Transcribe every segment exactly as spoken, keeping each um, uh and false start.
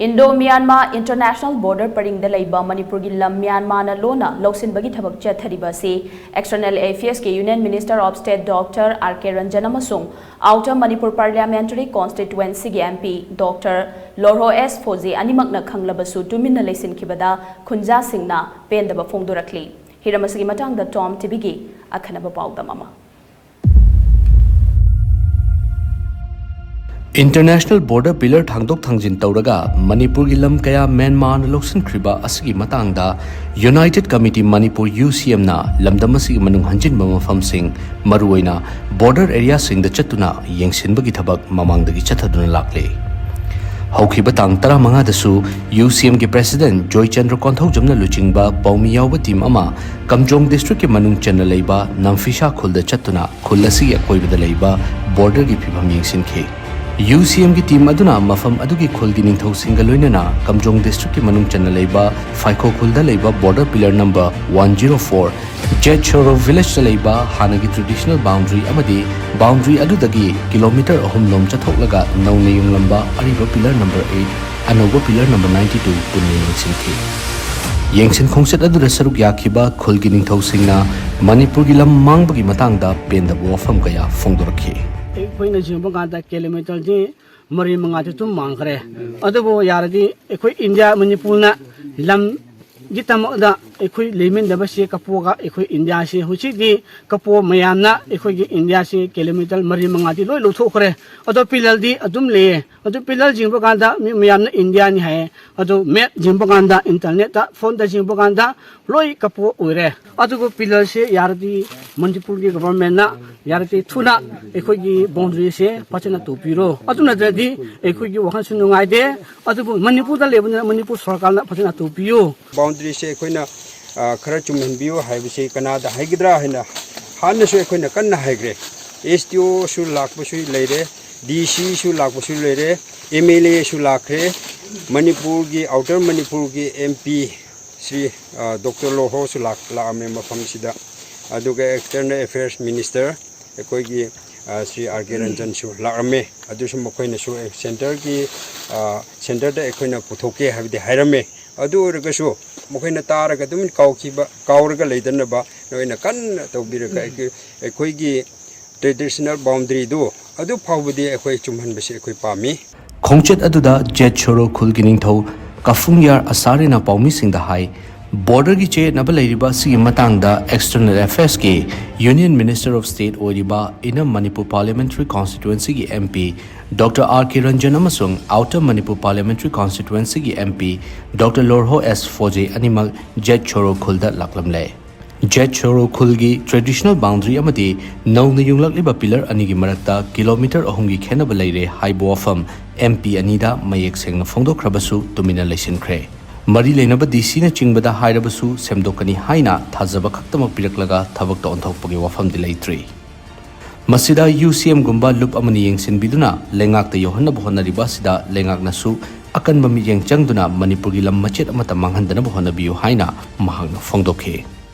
Indo Myanmar International Border ꯄꯔꯤꯡꯗ ꯂꯩꯕ ꯃꯅꯤꯄꯨꯔꯒꯤ ꯂꯝ ꯃ꯭ꯌꯥꯟꯃꯥꯔꯅ ꯂꯣꯟꯅ ꯂꯧꯁꯤꯟꯕꯒꯤ ꯊꯕꯛ ꯆꯠꯊꯔꯤꯕ ꯑꯁꯤ External Affairs ꯀꯤ Union Minister of State Doctor R K Ranjan ꯑꯃꯁꯨꯡ Outer Manipur Parliamentary Constituency ꯒꯤ M P Doctor Lorho S Phoze ꯑꯅꯤꯃꯛꯅ ꯈꯪꯂꯕꯁꯨ ꯇꯨꯃꯤꯟꯅ ꯂꯩꯁꯤꯟꯈꯤꯕꯗ ꯈꯨꯟꯖꯥꯁꯤꯡꯅ ꯄꯦꯟꯗꯕ ꯐꯣꯡꯗꯣꯔꯛꯂꯤ꯫ ꯍꯤꯔꯝ ꯑꯁꯤꯒꯤ ꯃꯇꯥꯡꯗ Tom TV ꯒꯤ ꯑꯈꯟꯅꯕ ꯄꯥꯎꯗꯝ ꯑꯃ꯫ International Border Pillar ꯊꯥꯡꯗꯣꯛ ꯊꯥꯡꯖꯤꯟ ꯇꯧꯔꯒ ꯃꯅꯤꯄꯨꯔꯒꯤ ꯂꯝ ꯀꯌꯥ ꯃ꯭ꯌꯥꯟꯃꯥꯔꯅ ꯂꯧꯁꯤꯟꯈ꯭ꯔꯤꯕ ꯑꯁꯤꯒꯤ ꯃꯇꯥꯡꯗ United Committee Manipur, U C M ꯅ ꯂꯝꯗꯝ ꯑꯁꯤꯒꯤ ꯃꯅꯨꯡ ꯍꯟꯖꯤꯟꯕ ꯃꯐꯝꯁꯤꯡ, ꯃꯔꯨꯑꯣꯏꯅ border area ꯁꯤꯡꯗ ꯆꯠꯇꯨꯅ ꯌꯦꯡꯁꯤꯟꯕꯒꯤ ꯊꯕꯛ ꯃꯃꯥꯡꯗꯒꯤ ꯆꯠꯊꯗꯨꯅ ꯂꯥꯛꯂꯤ꯫ ꯍꯧꯈꯤꯕ ꯇꯥꯡ ꯇꯔꯥꯃꯉꯥꯗꯁꯨ U C M ꯒꯤ President ꯖꯣꯏꯆꯟꯗ꯭ꯔ ꯀꯣꯟꯊꯧꯖꯝꯅ ꯂꯨꯆꯤꯡꯕ ꯄꯥꯎꯃꯤ ꯌꯥꯎꯕ team ꯑꯃ ꯀꯝꯖꯣꯡ district ꯀꯤ ꯃꯅꯨꯡ ꯆꯟꯅ ꯂꯩꯕ ꯅꯝꯐꯤꯁꯥ ꯈꯨꯜꯗ ꯆꯠꯇꯨꯅ ꯈꯨꯜ ꯑꯁꯤꯒꯤ ꯑꯀꯣꯏꯕꯗ ꯂꯩꯕ border ꯒꯤ ꯐꯤꯕꯝ ꯌꯦꯡꯁꯤꯟꯈꯤ꯫ U C M ꯒꯤ team ꯑꯗꯨꯅ ꯃꯐꯝ ꯑꯗꯨꯒꯤ ꯈꯨꯜꯒꯤ ꯅꯤꯡꯊꯧꯁꯤꯡꯒ ꯂꯣꯏꯅꯅ ꯀꯝꯖꯣꯡ district ꯀꯤ ꯃꯅꯨꯡ ꯆꯟꯅ ꯂꯩꯕ ꯐꯥꯏꯈꯣ ꯈꯨꯜꯗ ꯂꯩꯕ border pillar number one zero four, Jet Soro village ꯇ ꯂꯩꯕ ꯍꯥꯟꯅꯒꯤ traditional boundary ꯑꯃꯗꯤ boundary ꯑꯗꯨꯗꯒꯤ kilometre ꯑꯍꯨꯝ ꯂꯣꯝ ꯆꯠꯊꯣꯛꯂꯒ ꯅꯧꯅ ꯌꯨꯡꯂꯝꯕ ꯑꯔꯤꯕ pillar number eight, ꯑꯅꯧꯕ pillar number ninety two ꯄꯨꯟꯅ ꯌꯦꯡꯁꯤꯟꯈꯤ꯫ ꯌꯦꯡꯁꯤꯟ ꯈꯣꯡꯆꯠ ꯑꯗꯨꯗ ꯁꯔꯨꯛ ꯌꯥꯈꯤꯕ ꯈꯨꯜꯒꯤ ꯅꯤꯡꯊꯧꯁꯤꯡꯅ ꯃꯅꯤꯄꯨꯔꯒꯤ ꯂꯝ ꯃꯥꯡꯕꯒꯤ ꯃꯇꯥꯡꯗ ꯄꯦꯟꯗꯕ ꯋꯥꯐꯝ ꯀꯌꯥ ꯐꯣꯡꯗꯣꯔꯛꯈꯤ꯫ ꯑꯩꯈꯣꯏꯅ ꯌꯦꯡꯕ ꯀꯥꯟꯗ kilometre ꯗꯤ ꯃꯔꯤ ꯃꯉꯥꯗꯤ ꯑꯗꯨꯝ ꯃꯥꯡꯈ꯭ꯔꯦ꯫ ꯑꯗꯨꯕꯨ ꯌꯥꯔꯗꯤ ꯑꯩꯈꯣꯏ ꯏꯟꯗꯤꯌꯥ, ꯃꯅꯤꯄꯨꯔꯅ ꯂꯝꯒꯤꯗꯃꯛꯇ ꯑꯩꯈꯣꯏ ꯂꯩꯃꯤꯟꯅꯕꯁꯤ ꯀꯄꯣꯒ ꯑꯩꯈꯣꯏ ꯏꯟꯗꯤꯌꯥꯁꯤ ꯍꯧꯖꯤꯛꯇꯤ ꯀꯄꯣ ꯃꯌꯥꯝꯅ ꯑꯩꯈꯣꯏꯒꯤ ꯏꯟꯗꯤꯌꯥꯁꯤ kilometre ꯃꯔꯤ ꯃꯉꯥꯗꯤ ꯂꯣꯏ ꯂꯧꯊꯣꯛꯈ꯭ꯔꯦ꯫ ꯑꯗꯣ pillar ꯗꯤ ꯑꯗꯨꯝ ꯂꯩꯌꯦ꯫ ꯑꯗꯨ pillar ꯌꯦꯡꯕ ꯀꯥꯟꯗ ꯃꯤ ꯃꯌꯥꯝꯅ ꯏꯟꯗꯤꯌꯥꯅꯤ ꯍꯥꯏꯌꯦ꯫ ꯑꯗꯨ map ꯌꯦꯡꯕ ꯀꯥꯟꯗ, internet ꯇ, phone ꯗ ꯌꯦꯡꯕ ꯀꯥꯟꯗ ꯂꯣꯏ ꯀꯄꯣ ꯑꯣꯏꯔꯦ꯫ ꯑꯗꯨꯕꯨ pillar ꯁꯦ ꯌꯥꯔꯗꯤ ꯃꯅꯤꯄꯨꯔꯒꯤ government ꯅ ꯌꯥꯔꯗꯤ ꯊꯨꯅ ꯑꯩꯈꯣꯏꯒꯤ boundary ꯁꯦ ꯐꯖꯅ ꯇꯧꯕꯤꯔꯣ꯫ ꯑꯗꯨ ꯅꯠꯇ꯭ꯔꯗꯤ ꯑꯩꯈꯣꯏꯒꯤ ꯋꯥꯈꯜꯁꯨ ꯅꯨꯡꯉꯥꯏꯇꯦ꯫ ꯑꯗꯨꯕꯨ ꯃꯅꯤꯄꯨꯔꯗ ꯂꯩꯕꯅꯤꯅ ꯃꯅꯤꯄꯨꯔ ꯁꯔꯀꯥꯔꯅ ꯐꯖꯅ ꯇꯧꯕꯤꯌꯨ꯫ Boundary ꯁꯦ ꯑꯩꯈꯣꯏꯅ, ꯑ, ꯈꯔ ꯆꯨꯝꯍꯟꯕꯤꯌꯨ ꯍꯥꯏꯕꯁꯤ ꯀꯅꯥꯗ ꯍꯥꯏꯒꯗ꯭ꯔꯥ ꯍꯥꯏꯅ ꯍꯥꯟꯅꯁꯨ ꯑꯩꯈꯣꯏꯅ ꯀꯟꯅ ꯍꯥꯏꯈ꯭ꯔꯦ꯫ S D O ꯁꯨ ꯂꯥꯛꯄꯁꯨ ꯂꯩꯔꯦ, D C ꯁꯨ ꯂꯥꯛꯄꯁꯨ ꯂꯩꯔꯦ, M L A ꯁꯨ ꯂꯥꯛꯈ꯭ꯔꯦ, ꯃꯅꯤꯄꯨꯔꯒꯤ, Outer ꯃꯅꯤꯄꯨꯔꯒꯤ M P ꯁ꯭ꯔꯤ, ꯑ, Doctor ꯂꯣꯔꯍꯣꯁꯨ ꯂꯥꯛ-, ꯂꯥꯛꯑꯝꯃꯦ ꯃꯐꯝꯁꯤꯗ꯫ ꯑꯗꯨꯒ External Affairs Minister ꯑꯩꯈꯣꯏꯒꯤ, ꯑ, ꯁ꯭ꯔꯤ ꯑꯥꯔ ꯀꯦ ꯔꯟꯖꯟꯁꯨ ꯂꯥꯛꯂꯝꯃꯦ꯫ ꯑꯗꯨꯁꯨ ꯃꯈꯣꯏꯅꯁꯨ, ꯑꯦ, ꯁꯦꯟꯇꯔꯒꯤ, ꯑ, ꯁꯦꯟꯇꯔꯗ ꯑꯩꯈꯣꯏꯅ ꯄꯨꯊꯣꯛꯀꯦ ꯍꯥꯏꯕꯗꯤ ꯍꯥꯏꯔꯝꯃꯦ꯫ ꯑꯗꯨ ꯑꯣꯏꯔꯒꯁꯨ ꯃꯈꯣꯏꯅ ꯇꯥꯔꯒ ꯑꯗꯨꯝ ꯀꯥꯎꯈꯤꯕ, ꯀꯥꯎꯔꯒ ꯂꯩꯗꯅꯕ ꯅꯣꯏꯅ ꯀꯟꯅ ꯇꯧꯕꯤꯔꯒ ꯑꯩꯈꯣꯏ, ꯑꯩꯈꯣꯏꯒꯤ ꯇ꯭ꯔꯦꯗꯤꯁꯅꯦꯜ ꯕꯥꯎꯟꯗꯔꯤꯗꯨ ꯑꯗꯨ ꯐꯥꯎꯕꯗꯤ ꯑꯩꯈꯣꯏ ꯆꯨꯝꯍꯟꯕꯁꯤ ꯑꯩꯈꯣꯏ ꯄꯥꯝꯃꯤ꯫ ꯈꯣꯡꯆꯠ ꯑꯗꯨꯗ ꯖꯦꯠ ꯁꯣꯔꯣ ꯈꯨꯜꯒꯤ ꯅꯤꯡꯊꯧ ꯀꯐꯨꯡꯌꯥꯔ ꯑꯁꯥꯔꯤꯅ ꯄꯥꯎꯃꯤꯁꯤꯡꯗ ꯍꯥꯏ, ꯕꯣꯔꯗꯔꯒꯤ ꯆꯌꯦꯠꯅꯕ ꯂꯩꯔꯤꯕ ꯑꯁꯤꯒꯤ ꯃꯇꯥꯡꯗ ꯑꯦꯛꯁꯇꯔꯅꯦꯜ ꯑꯦꯐꯤꯌꯔꯁꯀꯤ ꯌꯨꯅꯤꯌꯟ ꯃꯤꯅꯤꯁꯇꯔ ꯑꯣꯐ ꯁ꯭ꯇꯦꯠ ꯑꯣꯏꯔꯤꯕ ꯏꯅꯝ ꯃꯅꯤꯄꯨꯔ ꯄꯥꯔꯂꯤꯌꯥꯃꯦꯟꯇꯔꯤ ꯀꯣꯟꯁꯇꯤꯇ꯭ꯋꯦꯟꯁꯤꯒꯤ M P doctor R K Ranjan ꯑꯃꯁꯨꯡ ꯑꯥꯎꯇꯔ ꯃꯅꯤꯄꯨꯔ ꯄꯥꯔꯂꯤꯌꯥꯃꯦꯟꯇꯔꯤ ꯀꯣꯟꯁꯇꯤꯇ꯭ꯋꯦꯟꯁꯤꯒꯤ M P doctor Lorho S Pfoze ꯑꯅꯤꯃꯛ ꯖꯦꯠ ꯁꯣꯔꯣ ꯈꯨꯜꯗ ꯂꯥꯛꯂꯝꯂꯦ꯫ ꯖꯦꯠ ꯁꯣꯔꯣ ꯈꯨꯜꯒꯤ ꯇ꯭ꯔꯦꯗꯤꯁꯅꯦꯜ ꯕꯥꯎꯟꯗꯔꯤ ꯑꯃꯗꯤ ꯅꯧꯅ ꯌꯨꯡꯂꯛꯂꯤꯕ ꯄꯤꯂꯔ ꯑꯅꯤꯒꯤ ꯃꯔꯛꯇ ꯀꯤꯂꯣꯃꯤꯇꯔ ꯑꯍꯨꯝꯒꯤ ꯈꯦꯟꯅꯕ ꯂꯩꯔꯦ ꯍꯥꯏꯕ ꯋꯥꯐꯝ ꯑꯦꯝ ꯄꯤ ꯑꯅꯤꯗ ꯃꯌꯦꯛ ꯁꯦꯡꯅ ꯐꯣꯡꯗꯣꯛꯈ꯭ꯔꯕꯁꯨ ꯇꯨꯃꯤꯟꯅ ꯂꯩꯁꯤꯟꯈ꯭ꯔꯦ꯫ ꯃꯔꯤ ꯂꯩꯅꯕ ꯗꯤ ꯁꯤꯅ ꯆꯤꯡꯕꯗ ꯍꯥꯏꯔꯕꯁꯨ ꯁꯦꯝꯗꯣꯛꯀꯅꯤ ꯍꯥꯏꯅ ꯊꯥꯖꯕ ꯈꯛꯇꯃꯛ ꯄꯤꯔꯛꯂꯒ ꯊꯕꯛꯇ ꯑꯣꯟꯊꯣꯛꯄꯒꯤ ꯋꯥꯐꯝꯗꯤ ꯂꯩꯇ꯭ꯔꯤ꯫ ꯃꯁꯤꯗ ꯌꯨ ꯁꯤ ꯑꯦꯝꯒꯨꯝꯕ ꯂꯨꯞ ꯑꯃꯅ ꯌꯦꯡꯁꯤꯟꯕꯤꯗꯨꯅ ꯂꯩꯉꯥꯛꯇ ꯌꯧꯍꯟꯅꯕ ꯍꯣꯠꯅꯔꯤꯕ ꯑꯁꯤꯗ ꯂꯩꯉꯥꯛꯅꯁꯨ ꯑꯀꯟꯕ ꯃꯤꯠꯌꯦꯡ ꯆꯪꯗꯨꯅ ꯃꯅꯤꯄꯨꯔꯒꯤ ꯂꯝ ꯃꯆꯦꯠ ꯑꯃꯠꯇ ꯃꯥꯡꯍꯟꯗꯅꯕ ꯍꯣꯠꯅꯕꯤꯌꯨ ꯍꯥꯏꯅ ꯃꯍꯥꯛꯅ ꯐꯣꯡꯗꯣꯛꯈꯤ꯫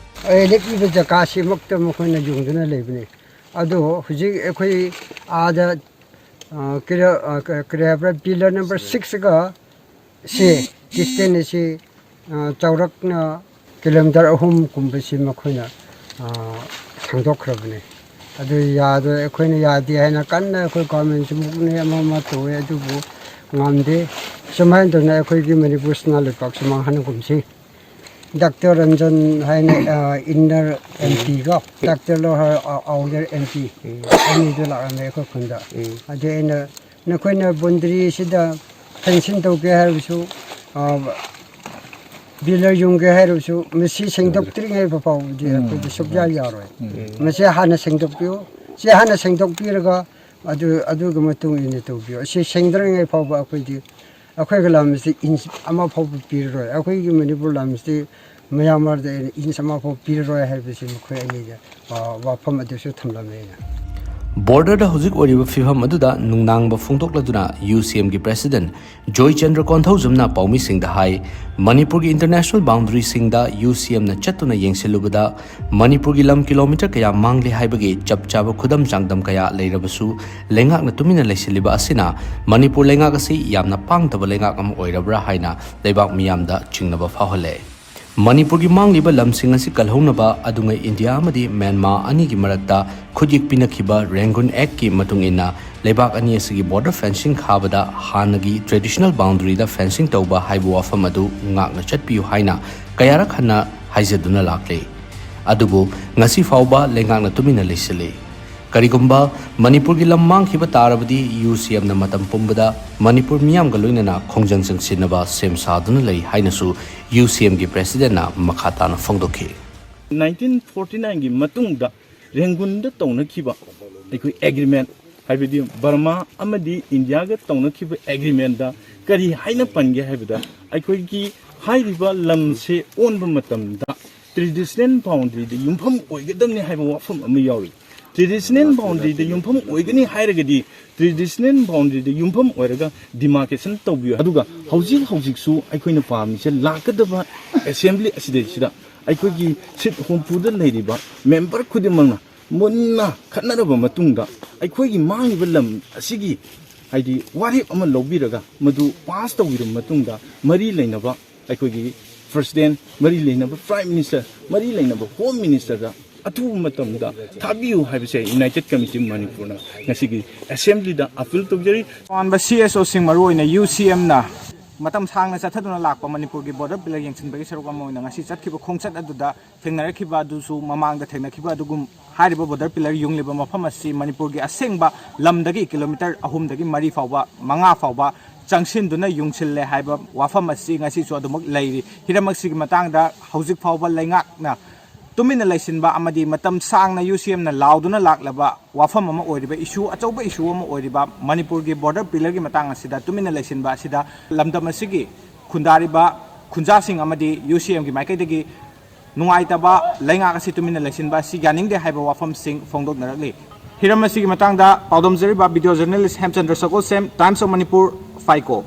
ꯑꯦ, ꯂꯦꯞꯄꯤꯕ ꯖꯒꯥꯁꯤꯃꯛꯇ ꯃꯈꯣꯏꯅ ꯌꯨꯡꯗꯨꯅ ꯂꯩꯕꯅꯤ꯫ ꯑꯗꯣ ꯍꯧꯖꯤꯛ ꯑꯩꯈꯣꯏ ꯑꯥꯗ, ꯑ, ꯀꯔꯤ, ꯑ, ꯀ-, ꯀꯔꯤ ꯍꯥꯏꯕ꯭ꯔꯥ, ꯄꯤꯂꯔ ꯅꯝꯕꯔ ꯁꯤꯛꯁꯀ ꯁꯤ ꯗꯤꯁꯇꯦꯟꯁ ꯑꯁꯤ, ꯑ, ꯆꯥꯎꯔꯥꯛꯅ ꯀꯤꯂꯣꯃꯤꯇꯔ ꯑꯍꯨꯝꯒꯨꯝꯕꯁꯤ ꯃꯈꯣꯏꯅ, ꯑ, ꯁꯥꯡꯗꯣꯛꯈ꯭ꯔꯕꯅꯤ꯫ ꯑꯗꯨ ꯌꯥꯗ꯭ꯔꯦ, ꯑꯩꯈꯣꯏꯅ ꯌꯥꯗꯦ ꯍꯥꯏꯅ ꯀꯟꯅ ꯑꯩꯈꯣꯏ ꯒꯣꯔꯃꯦꯟꯁꯨ ꯃꯨꯛꯅꯩ, ꯑꯃ ꯑꯃ ꯇꯧꯋꯦ, ꯑꯗꯨꯕꯨ ꯉꯝꯗꯦ꯫ ꯁꯨꯃꯥꯏꯅ ꯇꯧꯅ ꯑꯩꯈꯣꯏꯒꯤ ꯃꯅꯤꯄꯨꯔ ꯁꯅꯥ ꯂꯩꯕꯥꯛꯁꯤ ꯃꯥꯡꯍꯟꯒꯨꯝꯁꯤ꯫ ꯗꯥꯛꯇꯔ ꯔꯟꯖꯟ ꯍꯥꯏꯅ, ꯑ, ꯏꯟꯅꯔ ꯑꯦꯝ ꯄꯤꯒ ꯗꯥꯛꯇꯔ ꯂꯣꯍꯔ, ꯑ, ꯑꯥꯎꯇꯔ ꯑꯦꯝ ꯄꯤ ꯑꯅꯤꯗꯨ ꯂꯥꯛꯂꯝꯃꯦ ꯑꯩꯈꯣꯏ ꯈꯨꯟꯗ꯫ ꯑꯗꯨ ꯑꯩꯅ, "ꯅꯈꯣꯏꯅ ꯕꯣꯟꯗꯔꯤ ꯑꯁꯤꯗ ꯐꯦꯟꯁꯤꯡ ꯇꯧꯒꯦ ꯍꯥꯏꯔꯕꯁꯨ, ꯑ, ꯕꯤꯂꯔ ꯌꯨꯡꯒꯦ ꯍꯥꯏꯔꯕꯁꯨ, ꯃꯁꯤ ꯁꯦꯡꯗꯣꯛꯇ꯭ꯔꯤꯉꯩ ꯐꯥꯎꯕꯗꯤ ꯑꯩꯈꯣꯏꯗꯤ ꯁꯨꯛꯌꯥ ꯌꯥꯔꯣꯏ꯫ ꯃꯁꯤ ꯍꯥꯟꯅ ꯁꯦꯡꯗꯣꯛꯄꯤꯌꯨ, ꯁꯤ ꯍꯥꯟꯅ ꯁꯦꯡꯗꯣꯛꯄꯤꯔꯒ ꯑꯗꯨ, ꯑꯗꯨꯒꯤ ꯃꯇꯨꯡ ꯏꯟꯅ ꯇꯧꯕꯤꯌꯨ꯫ ꯑꯁꯤ ꯁꯦꯡꯗ꯭ꯔꯤꯉꯩ ꯐꯥꯎꯕ ꯑꯩꯈꯣꯏꯗꯤ, ꯑꯩꯈꯣꯏꯒꯤ ꯂꯝꯁꯤ ꯏꯟꯆ ꯑꯃ ꯐꯥꯎꯕ ꯄꯤꯔꯔꯣꯏ꯫ ꯑꯩꯈꯣꯏꯒꯤ ꯃꯅꯤꯄꯨꯔ ꯂꯝꯁꯤ ꯃꯌꯥꯝ ꯃꯔꯛꯇ ꯑꯩꯅ ꯏꯟꯆ ꯑꯃ ꯐꯥꯎ ꯄꯤꯔꯔꯣꯏ" ꯍꯥꯏꯕꯁꯤ ꯃꯈꯣꯏ ꯑꯅꯤꯗ, ꯑ, ꯋꯥꯐꯝ ꯑꯗꯨꯁꯨ ꯊꯝꯂꯝꯃꯦ ꯑꯩꯅ꯫ ꯕꯣꯔꯗꯔꯗ ꯍꯧꯖꯤꯛ ꯑꯣꯏꯔꯤꯕ ꯐꯤꯚꯝ ꯑꯗꯨꯗ ꯅꯨꯡꯅꯥꯡꯕ ꯐꯣꯡꯗꯣꯛꯂꯗꯨꯅ ꯌꯨ ꯁꯤ ꯑꯦꯝꯒꯤ ꯄ꯭ꯔꯦꯁꯤꯗꯦꯟꯠ ꯖꯣꯏꯆꯟꯗ꯭ꯔ ꯀꯣꯟꯊꯧꯖꯝꯅ ꯄꯥꯎꯃꯤꯁꯤꯡꯗ ꯍꯥꯏ, ꯃꯅꯤꯄꯨꯔꯒꯤ ꯏꯟꯇꯔꯅꯦꯁꯅꯦꯜ ꯕꯥꯎꯟꯗꯔꯤꯁꯤꯡꯗ ꯌꯨ ꯁꯤ ꯑꯦꯝꯅ ꯆꯠꯇꯨꯅ ꯌꯦꯡꯁꯤꯜꯂꯨꯕꯗ ꯃꯅꯤꯄꯨꯔꯒꯤ ꯂꯝ ꯀꯤꯂꯣꯃꯤꯇꯔ ꯀꯌꯥ ꯃꯥꯡꯂꯦ ꯍꯥꯏꯕꯒꯤ ꯆꯞ ꯆꯥꯕ ꯈꯨꯗꯝ ꯆꯥꯡꯗꯝ ꯀꯌꯥ ꯂꯩꯔꯕꯁꯨ ꯂꯩꯉꯥꯛꯅ ꯇꯨꯃꯤꯟꯅ ꯂꯩꯁꯤꯜꯂꯤꯕ ꯑꯁꯤꯅ ꯃꯅꯤꯄꯨꯔ ꯂꯩꯉꯥꯛ ꯑꯁꯤ ꯌꯥꯝꯅ ꯄꯥꯡꯗꯕ ꯂꯩꯉꯥꯛ ꯑꯃ ꯑꯣꯏꯔꯕ꯭ꯔꯥ ꯍꯥꯏꯅ ꯂꯩꯕꯥꯛ ꯃꯤꯌꯥꯝꯗ ꯆꯤꯡꯅꯕ ꯐꯥꯎꯍꯜꯂꯦ꯫ ꯃꯅꯤꯄꯨꯔꯒꯤ ꯃꯥꯡꯂꯤꯕ ꯂꯝꯁꯤꯡ ꯑꯁꯤ ꯀꯜꯍꯧꯅꯕ ꯑꯗꯨꯉꯩ ꯏꯟꯗꯤꯌꯥ ꯑꯃꯗꯤ ꯃ꯭ꯌꯥꯟꯃꯥꯔ ꯑꯅꯤꯒꯤ ꯃꯔꯛꯇ ꯈꯨꯠꯌꯦꯛ ꯄꯤꯅꯈꯤꯕ ꯔꯦꯡꯒꯨꯟ ꯑꯦꯛꯀꯤ ꯃꯇꯨꯡ ꯏꯟꯅ ꯂꯩꯕꯥꯛ ꯑꯅꯤ ꯑꯁꯤꯒꯤ ꯕꯣꯔꯗꯔ ꯐꯦꯟꯁꯤꯡ ꯈꯥꯕꯗ ꯍꯥꯟꯅꯒꯤ ꯇ꯭ꯔꯦꯗꯤꯁꯅꯦꯜ ꯕꯥꯎꯟꯗꯔꯤꯗ ꯐꯦꯟꯁꯤꯡ ꯇꯧꯕ ꯍꯥꯏꯕ ꯋꯥꯐꯝ ꯑꯗꯨ ꯉꯥꯛꯅ ꯆꯠꯄꯤꯌꯨ ꯍꯥꯏꯅ ꯀꯌꯥꯔꯛ ꯍꯟꯅ ꯍꯥꯏꯖꯗꯨꯅ ꯂꯥꯛꯂꯤ꯫ ꯑꯗꯨꯕꯨ ꯉꯁꯤ ꯐꯥꯎꯕ ꯂꯩꯉꯥꯛꯅ ꯇꯨꯃꯤꯟꯅ ꯂꯩꯁꯤꯜꯂꯤ꯫ ꯀꯔꯤꯒꯨꯝꯕ ꯃꯅꯤꯄꯨꯔꯒꯤ ꯂꯝ ꯃꯥꯡꯈꯤꯕ ꯇꯥꯔꯕꯗꯤ ꯌꯨ ꯁꯤ ꯑꯦꯝꯅ ꯃꯇꯝ ꯄꯨꯝꯕꯗ ꯃꯅꯤꯄꯨꯔ ꯃꯤꯌꯥꯝꯒ ꯂꯣꯏꯅꯅ ꯈꯣꯡꯖꯪ ꯆꯪꯁꯤꯟꯅꯕ ꯁꯦꯝ ꯁꯥꯗꯨꯅ ꯂꯩ ꯍꯥꯏꯅꯁꯨ ꯌꯨ ꯁꯤ ꯑꯦꯝꯒꯤ ꯄ꯭ꯔꯦꯁꯤꯗꯦꯟꯠꯅ ꯃꯈꯥ ꯇꯥꯅ ꯐꯣꯡꯗꯣꯛꯈꯤ꯫ ꯅꯥꯏꯟꯇꯤꯟ ꯐꯣꯔꯇꯤ ꯅꯥꯏꯟꯒꯤ ꯃꯇꯨꯡꯗ ꯔꯦꯡꯒꯨꯟꯗ ꯇꯧꯅꯈꯤꯕ ꯑꯩꯈꯣꯏ ꯑꯦꯒ꯭ꯔꯤꯃꯦꯟ, ꯍꯥꯏꯕꯗꯤ ꯕꯔꯃꯥ ꯑꯃꯗꯤ ꯏꯟꯗꯤꯌꯥꯒ ꯇꯧꯅꯈꯤꯕ ꯑꯦꯒ꯭ꯔꯤꯃꯦꯟꯗ ꯀꯔꯤ ꯍꯥꯏꯅ ꯄꯟꯒꯦ ꯍꯥꯏꯕꯗ, ꯑꯩꯈꯣꯏꯒꯤ ꯍꯥꯏꯔꯤꯕ ꯂꯝꯁꯦ ꯑꯣꯟꯕ ꯃꯇꯝꯗ ꯇ꯭ꯔꯦꯗꯤꯁꯅꯦꯜ ꯕꯥꯎꯟꯗꯔꯤꯗ ꯌꯨꯝꯐꯝ ꯑꯣꯏꯒꯗꯕꯅꯤ ꯍꯥꯏꯕ ꯋꯥꯐꯝ ꯑꯃ ꯌꯥꯎꯔꯤ꯫ ꯇ꯭ꯔꯦꯗꯤꯁꯅꯦꯜ ꯕꯥꯎꯟꯗꯔꯤꯗ ꯌꯨꯝꯐꯝ ꯑꯣꯏꯒꯅꯤ ꯍꯥꯏꯔꯒꯗꯤ ꯇ꯭ꯔꯦꯗꯤꯁꯅꯦꯜ ꯕꯥꯎꯟꯗꯔꯤꯗ ꯌꯨꯝꯐꯝ ꯑꯣꯏꯔꯒ ꯗꯤꯃꯥꯔꯀꯦꯁꯟ ꯇꯧꯕꯤꯌꯨ꯫ ꯑꯗꯨꯒ ꯍꯧꯖꯤꯛ ꯍꯧꯖꯤꯛꯁꯨ ꯑꯩꯈꯣꯏꯅ ꯄꯥꯝꯃꯤꯁꯦ, ꯂꯥꯛꯀꯗꯕ ꯑꯦꯁꯦꯝꯕ꯭ꯂꯤ ꯑꯁꯤꯗꯩꯁꯤꯗ ꯑꯩꯈꯣꯏꯒꯤ ꯁꯤꯠ ꯍꯨꯝꯐꯨꯗ ꯂꯩꯔꯤꯕ ꯃꯦꯝꯕꯔ ꯈꯨꯗꯤꯡꯃꯛꯅ ꯃꯨꯟꯅ ꯈꯟꯅꯔꯕ ꯃꯇꯨꯡꯗ ꯑꯩꯈꯣꯏꯒꯤ ꯃꯥꯡꯉꯤꯕ ꯂꯝ ꯑꯁꯤꯒꯤ, ꯍꯥꯏꯗꯤ, ꯋꯥꯔꯦꯞ ꯑꯃ ꯂꯧꯕꯤꯔꯒ ꯃꯗꯨ ꯄꯥꯁ ꯇꯧꯕꯤꯔꯕ ꯃꯇꯨꯡꯗ ꯃꯔꯤ ꯂꯩꯅꯕ ꯑꯩꯈꯣꯏꯒꯤ ꯄ꯭ꯔꯦꯁꯤꯗꯦꯟꯠ, ꯃꯔꯤ ꯂꯩꯅꯕ ꯄ꯭ꯔꯥꯏꯝ ꯃꯤꯅꯤꯁꯇꯔ, ꯃꯔꯤ ꯂꯩꯅꯕ ꯍꯣꯝ ꯃꯤꯅꯤꯁꯇꯔꯗ ꯑꯊꯨꯕ ꯃꯇꯝꯗ ꯊꯥꯕꯤꯌꯨ ꯍꯥꯏꯕꯁꯦ ꯌꯨꯅꯥꯏꯇꯦꯠ ꯀꯃꯤꯇꯤ ꯃꯅꯤꯄꯨꯔꯅ ꯉꯁꯤꯒꯤ ꯑꯦꯁꯦꯝꯕ꯭ꯂꯤꯗ ꯑꯄꯤꯜ ꯇꯧꯖꯔꯤ꯫ ꯇꯣꯉꯥꯟꯕ ꯁꯤ ꯑꯦꯁ ꯑꯣꯁꯤꯡ, ꯃꯔꯨꯑꯣꯏꯅ ꯌꯨ ꯁꯤ ꯑꯦꯝꯅ ꯃꯇꯝ ꯁꯥꯡꯅ ꯆꯠꯊꯗꯨꯅ ꯂꯥꯛꯄ ꯃꯅꯤꯄꯨꯔꯒꯤ ꯕꯣꯔꯗꯔ ꯄꯤꯂꯔ ꯌꯦꯡꯁꯤꯟꯕꯒꯤ ꯁꯔꯨꯛ ꯑꯃ ꯑꯣꯏꯅ ꯉꯁꯤ ꯆꯠꯈꯤꯕ ꯈꯣꯡꯆꯠ ꯑꯗꯨꯗ ꯊꯦꯡꯅꯔꯛꯈꯤꯕ ꯑꯗꯨꯁꯨ, ꯃꯃꯥꯡꯗ ꯊꯦꯡꯅꯈꯤꯕ ꯑꯗꯨꯒꯨꯝ ꯍꯥꯏꯔꯤꯕ ꯕꯣꯔꯗꯔ ꯄꯤꯂꯔ ꯌꯨꯡꯂꯤꯕ ꯃꯐꯝ ꯑꯁꯤ ꯃꯅꯤꯄꯨꯔꯒꯤ ꯑꯁꯦꯡꯕ ꯂꯝꯗꯒꯤ ꯀꯤꯂꯣꯃꯤꯇꯔ ꯑꯍꯨꯝꯗꯒꯤ ꯃꯔꯤ ꯐꯥꯎꯕ, ꯃꯉꯥ ꯐꯥꯎꯕ ꯆꯪꯁꯤꯟꯗꯨꯅ ꯌꯨꯡꯁꯤꯜꯂꯦ ꯍꯥꯏꯕ ꯋꯥꯐꯝ ꯑꯁꯤ ꯉꯁꯤꯁꯨ ꯑꯗꯨꯃꯛ ꯂꯩꯔꯤ꯫ ꯍꯤꯔꯝ ꯑꯁꯤꯒꯤ ꯃꯇꯥꯡꯗ ꯍꯧꯖꯤꯛ ꯐꯥꯎꯕ ꯂꯩꯉꯥꯛꯅ ꯇꯨꯃꯤꯟꯅ ꯂꯩꯁꯤꯟꯕ ꯑꯃꯗꯤ ꯃꯇꯝ ꯁꯥꯡꯅ ꯌꯨ ꯁꯤ ꯑꯦꯝꯅ ꯂꯥꯎꯗꯨꯅ ꯂꯥꯛꯂꯕ ꯋꯥꯐꯝ ꯑꯃ ꯑꯣꯏꯔꯤꯕ, ꯏꯁꯨ, ꯑꯆꯧꯕ ꯏꯁꯨ ꯑꯃ ꯑꯣꯏꯔꯤꯕ ꯃꯅꯤꯄꯨꯔꯒꯤ ꯕꯣꯔꯗꯔ ꯄꯤꯂꯔꯒꯤ ꯃꯇꯥꯡ ꯑꯁꯤꯗ ꯇꯨꯃꯤꯟꯅ ꯂꯩꯁꯤꯟꯕ ꯑꯁꯤꯗ ꯂꯝꯗꯝ ꯑꯁꯤꯒꯤ ꯈꯨꯟꯗꯥꯔꯤꯕ ꯈꯨꯟꯖꯥꯁꯤꯡ ꯑꯃꯗꯤ ꯌꯨ ꯁꯤ ꯑꯦꯝꯒꯤ ꯃꯥꯏꯀꯩꯗꯒꯤ ꯅꯨꯡꯉꯥꯏꯇꯕ, ꯂꯩꯉꯥꯛ ꯑꯁꯤ ꯇꯨꯃꯤꯟꯅ ꯂꯩꯁꯤꯟꯕ ꯑꯁꯤ ꯌꯥꯅꯤꯡꯗꯦ ꯍꯥꯏꯕ ꯋꯥꯐꯝꯁꯤꯡ ꯐꯣꯡꯗꯣꯛꯅꯔꯛꯂꯤ꯫ ꯍꯤꯔꯝ ꯑꯁꯤꯒꯤ ꯃꯇꯥꯡꯗ ꯄꯥꯎꯗꯝꯖꯔꯤꯕ video journalist ꯍꯦꯝꯆꯟꯗ꯭ꯔ Sagolsem, Times of Manipur, ꯐꯥꯏꯀꯣ꯫